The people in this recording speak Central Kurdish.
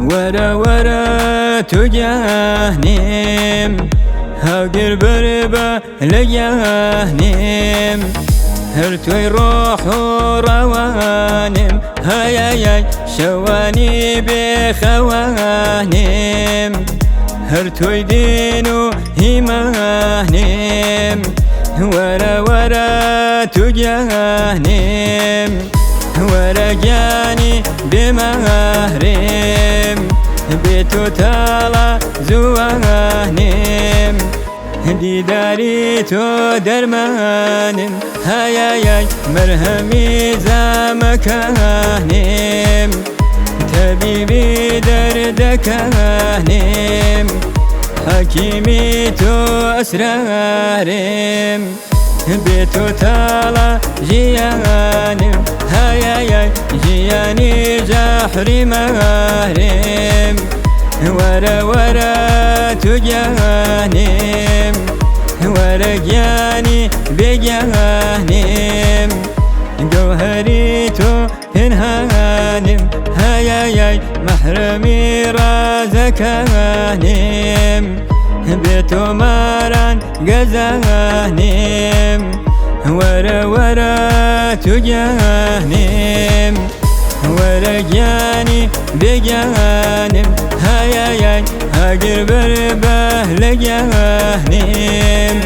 وەرە وەرە تو گیانیم، هەوگر بربە لە گیانیم، هەر تۆی ڕۆح و ڕەوانم، هایای شەوانی بێخەوانیم، هەر تۆی دین و هیمانیم. وەرە وەرە تو گیانیم، وەرە گیانی بێمەهریم، بێ تۆ تاڵە زووانیم، دیداری تۆ دەرمانم، هایای مەرهەمی زامەکانیم، تەبیبی دەردەکانیم، حەکیمی تۆ ئەسراریم، بێ تۆ تاڵە ژیانم، هایای ژیانی ژەحری ماریم. وەرە وەرە تو گیانیم، وەرە گیانی بێگیانیم، گەوهەری تۆ پنهانم، هایای مەحرەمی ڕازەکانیم، بێ تۆ ماران گەزانیم. وەرە وەرە تو گیانیم، وەرە گیانی بێگیانم، هایای هاگر بربە لە گیانیم.